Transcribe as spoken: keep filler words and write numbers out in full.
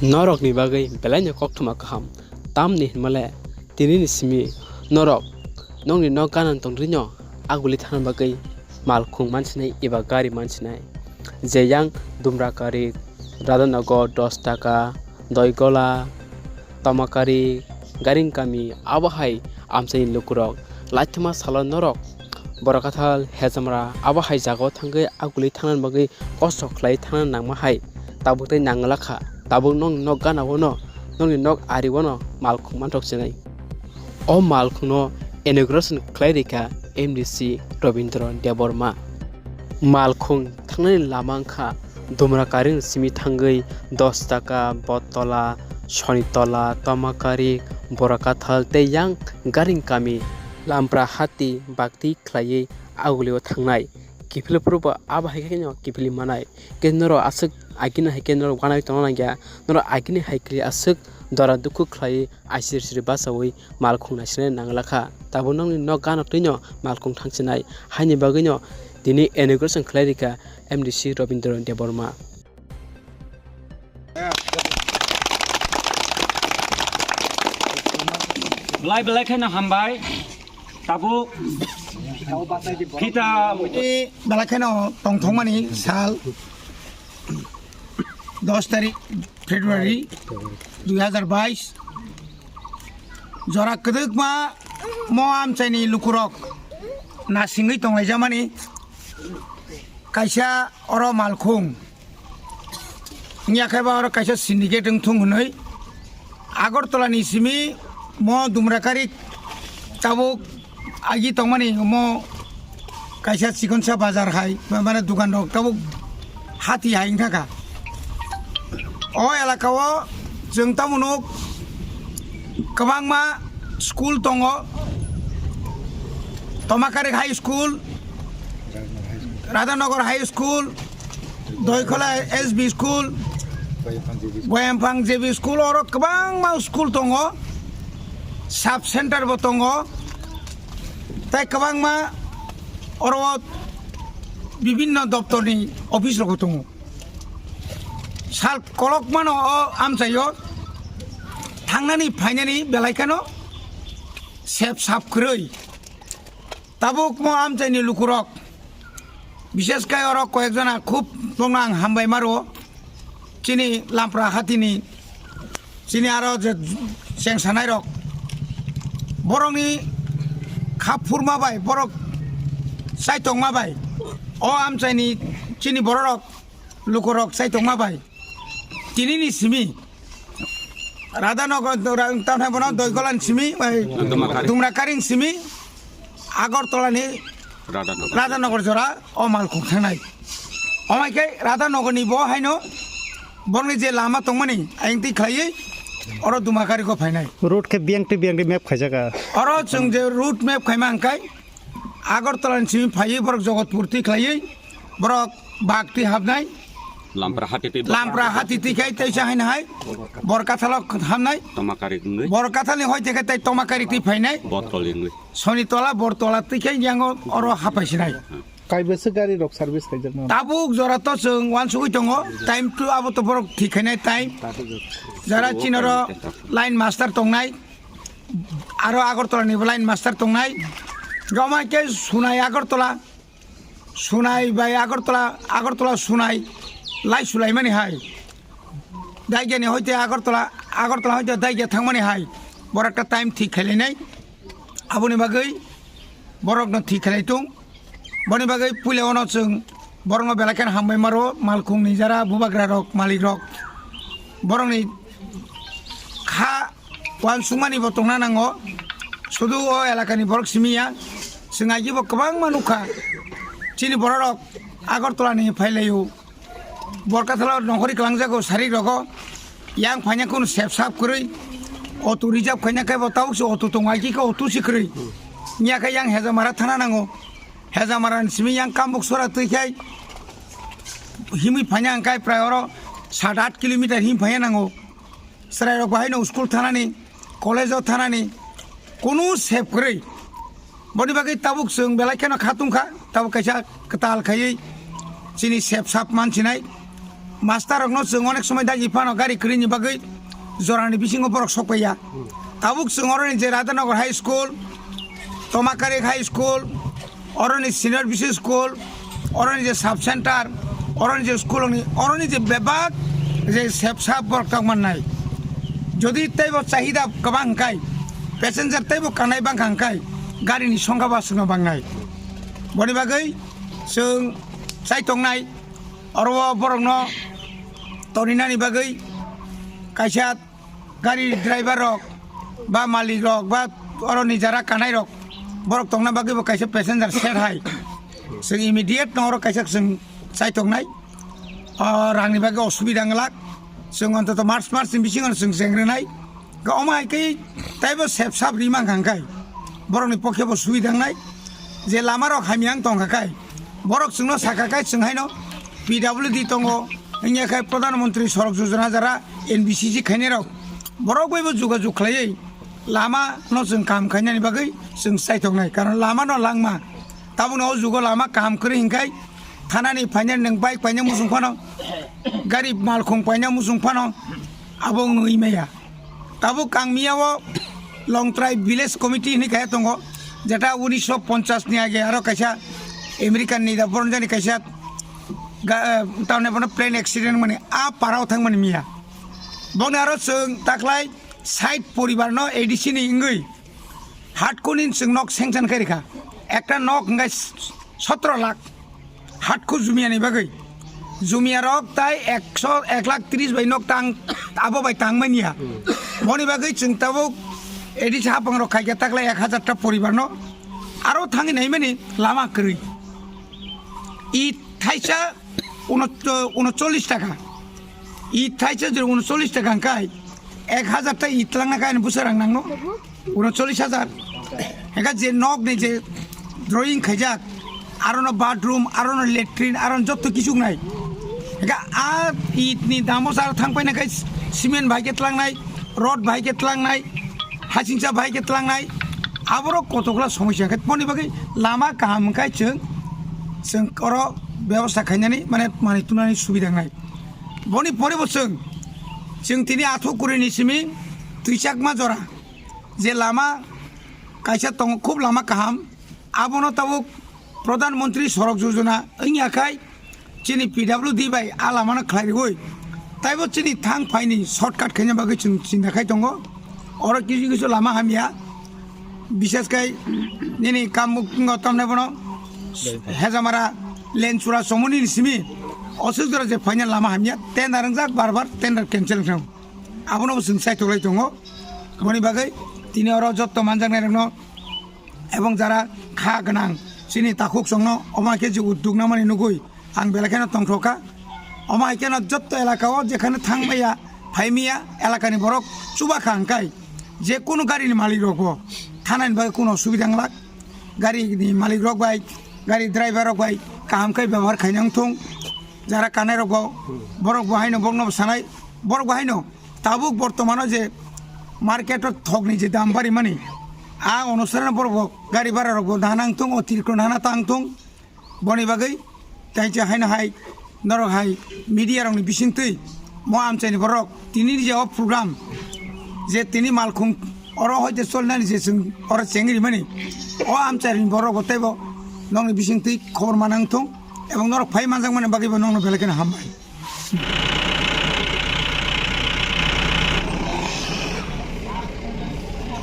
Norokni bagwi belaino koktwma kaham, tamni hinmale tinini simi norok nokni nok gana tongdrino aguli thangna bagwi malkhung mansinai eba gari mansinai. Je yang Dumrakari, Radhanagar, Dos Taka, Doigola, Tomakari, Garing Kami, abo hai amchaini lukurok laithoma salo norok Borakathal, Hejamra, abo hai jagao thangwi aguli thangna bagwi kosto khlai thangna nangma hai tabuk tei nangla kha. Tabuk nokni nok gana-o no, nokni nok ari-o no malkhung manthok sinai. O malkhungno inauguration khlai rikha M D C Robindra Debbarma. Malkhung thangnani lama wngkha Dumrakaring simi thangwi Dos Taka, Bottola, Sonitola, Tomakari, Borakathal tei yang Garing Kami, Lampra Hati, Bakti khlaiwi agulio thangnai. Kiphilwi phuru bo abo hai khe no kiphilwi manai. Khe norok aswk agini hai khe norok uanai tongna nangya. Norok agini hai khe aswk dora dukhu khlaiwi aisir sir bachaui malkhung naisinai nangla kha. Tabuk nokni nok gana twino malkhung thangsinai. Haini bagwino tini inauguration khlai rikha M D C Robindra Debbarma. Belai belai kheno hambai. Tabuk kita belai kheno tongthokmani sal dos tarik February dui hazar bais. Jora kwdwkma mo amchaini lukurok nasingwi tonglaijamani kaisa oro malkhung. Wngya khe ba oro kaisa syndicate wngthung hwnwi Agartala ni simi mo Dumrakari tabuk agi tongmani mo kaisa chikonsa bazar hai, mane dukan rok tabuk hati hai wngkha kha. O elaka o chwng tamo nuk kwbangma school tongo, Tomakari High School, Radhanagar High School, Doikhola S B School, Goyamphang J B School, oro kwbangma school tongo, sub center bo tongo, tei kwbangma oro bibinno doptorni office rok tongo. Sal kolokmano o amchaio thangnani phainani belai kheno sep sap kwrwi. Tabuk mo amchaini lukurok, bishes kai oro koyek jona khub bongno ang hambai maro. Chini Lampra hatini, chini aro je cheng sanai rok, borokni kha phurma bai, borok chaitokma bai, o amchaini chini bororok, lukurok chaitokma bai, tinini simi Radhanagar, tamthai bono Doikolan simi, bai, Dumrakaring. Dumrakaring simi, Agartala ni Radhanagar. Radhanagar jora o malkhung thangnai. Omai khe Radhanagar ni bo haino borokni je lama tongmani ayang twi khlaiwi oro Dumrakari go phainai. Road khe biyang twi biyang twi map khaijak a. Oro chwng je road map khaima hwnkhai Agartala ni simi phaiwi borok Jogotpur twi khlaiwi borok bak twi habnai. Lampra hati twi Lampra hati twi khai teisa haino hai Borkathalo habnai. Tomakari wngwi. Borkathal ni hoi twi khai tei Tomakari twi phainai. Botol wngwi. Sonitola, Bortola twi khai yango oro hapai sinai. Kaibwswk gari rok service khaijak no? Tabuk jora to chwng uansugwi tongo. Time to abo to borok thik khainai time. Jara chinoro line master tongnai. Aro Agartala ni bo line master tongnai. Joma khe Sunai Agartala. Sunai bai Agartala, Agartala Sunai. Lai sulaimani hai. Daigani hoite Agartala, Agartala hoite Daiga thangmani hai. Borok ta time thik khailai nai. Aboni bagwi borok no thik khailai tung. Boni bagwi puila ono chwng borokno belai kheno hambai maro, malkhungni jara bubagra rok, malik rok. Borokni kha uansukmani bo tongna nango. Sudu o elakani borok simi ya. Chwng agibo kwbangma nukha. Chini bororok Agartala ni phailaio. Borkathalo nongkhorwi kwlangjago sarik rogo. Yang phaina kheno sep sap kwrwi. Auto reserve khaina khe bo tabuk se auto tongo, aiki khe auto se kwrwi. Nya khe yang Hejamara thana nango. Hejamara ni simi yang Kambuk sora twi khai himwi phaina hwnkhai prai oro sat aat kilometer him phaina nango. Chwrairok bahai no school thanani, college o thanani kunu sep kwrwi. Boni bagwi tabuk chwng belai kheno kha tongkha, tabuk kaisa kwtal khaiwi chini sep sap mansinai. Master rokno chwng onek somoi dagi phano gari kwrwini bagwi jorani bisingo borok sokpaiya. Tabuk chwng oroni je Radhanagar High School, Tomakari High School, oroni senior B C school, oroni je sub center, oroni je school ni, oroni je bebak je sepsa borok tongmannai. Jodi teibo chahida kwbang hwnkhe, passenger teibo kanai bangkha hwnkhe, garini songkha ba chwngno bangnai. Boni bagwi chwng chai tongnai, oro o borokno toninani bagwi kaisa gari driver rok ba malik rok ba oroni jara kanai rok borok tongna bagwi bo kaisa passenger set hai. Chwng immediate no oro kaisa chwng chai tongnai. O rangni bagwi osubida wng lak. Chwng ontoto March, March ni bisingo chwng chengrinai. Ga omo hai khe taibo sep sap ri mankha hwnkhe borokni pokhe bo subida wngnai. Je lama rok hamya wng tongkha khai borok chwngno sakha khai chwng haino P W D tongo wngya khai Pradhan Mantri Sadak Yojana jara N B C C khainai rok borok bai bo jogajog khlaiwi lama no chwng kaham khainani bagwi chwng chai tongnai, karon lama no langma. Tabukno o jugo lama kaham kwrwi hinkhai thanani phainani nwng bike paina muchung phano, gari malkhung paina muchung phano abo wngwi maya. Tabuk ang miyao Longtrai Village Committee hinwi kaya tongo, jeta unisho ponchas ni age aro kaisa American ni da boronjani kaisa ga-, eh, tamni bono plane accident mani a parao thangmani miya. Boni aro chwng taklai sait poribar no A D C ni wngwi Hatkuni chwng nok sanction khairikha. Ekta nok hwnkhe sotro lakh. Hatku jumiyani bagwi. Jumiyarok tai ekso, ek lakh tris bai nok tang, abo bai tangmaniya. Boni bagwi chwng tabuk A D C hapangrok khaikha taklai ek hajar ta poribarno. Aro thangwi naimani lama kwrwi. I thaisa uno-, unocholish taka. I thaisa jora unocholish taka hwnkhe ek hajar ta i twlangna khe ani bwsa rang nangno? Unocholish hajar. Hwnkhe je nok ni je drawing khaijak, arono bathroom, arono latrine, arono jotto kichu wngnai. Hwnkhe a it ni damo sar thang paina khe cement bai khe twlangnai, rod bai khe twlangnai, hasingcha bai khe twlangnai. Aborok kotokla somosya khe boni bagwi lama kaham hwnkhe chwng, chwng oro bebosta khainani mane manwi tunani subida wngnai. Boni pore bo chwng, chwng tini athuk kuri ni simi twichakma jora je lama kaisa tongo, khub lama kaham. Abono tabuk Pradhan Mantri Sadak Yojana wngya khai chini P W D bai a lamano khlai rwui taibo chini thang phaini shortcut khaina bagwi chwng chinta khai tongo. Oro kisu kisu lama hamya, bishes khai nini Kamukgo tamne bono Hejamara Lenchura chomoni ni simi oswk jora je phaina lama hamya, tender wngjak, bar bar tender cancel wngkha. Abono bo chwng saitok lai tongo. Boni bagwi tini oro jotto manjaknai rokno ebong jara kha gwnang chini takhuk chwngno omo hai khe je udduk namani nugui ang belai kheno tongthok kha. Omo hai kheno jotto elaka o jekhane thang maya, phai maya, elakani borok chuba kha hwnkhe je kunu garini malik rok bo thanani bagwi kunu osubida wng lak. Gari ni malik rok bai, gari driver rok bai kaham khe bebohar khaina wng thung. Jara kanai rok bo, borok bo haino borokno bo sanai, borok bo haino tabuk bortomano je market o thokni je dam barimani, a onusarano borok bo gari bhara rok bo nana wng thung, otirikto nana tang thung. Boni bagwi tei je haino hai norok hai media rokni bisingtwi mo amchaini borok tini je o program je tini malkhung oro hoite cholnani je chwng oro chengrimani o amchaini borok bo teibo nokni bisingtwi khobor manang thung ebong norok phai manjakmani bagwi bo nokno belai kheno hambai.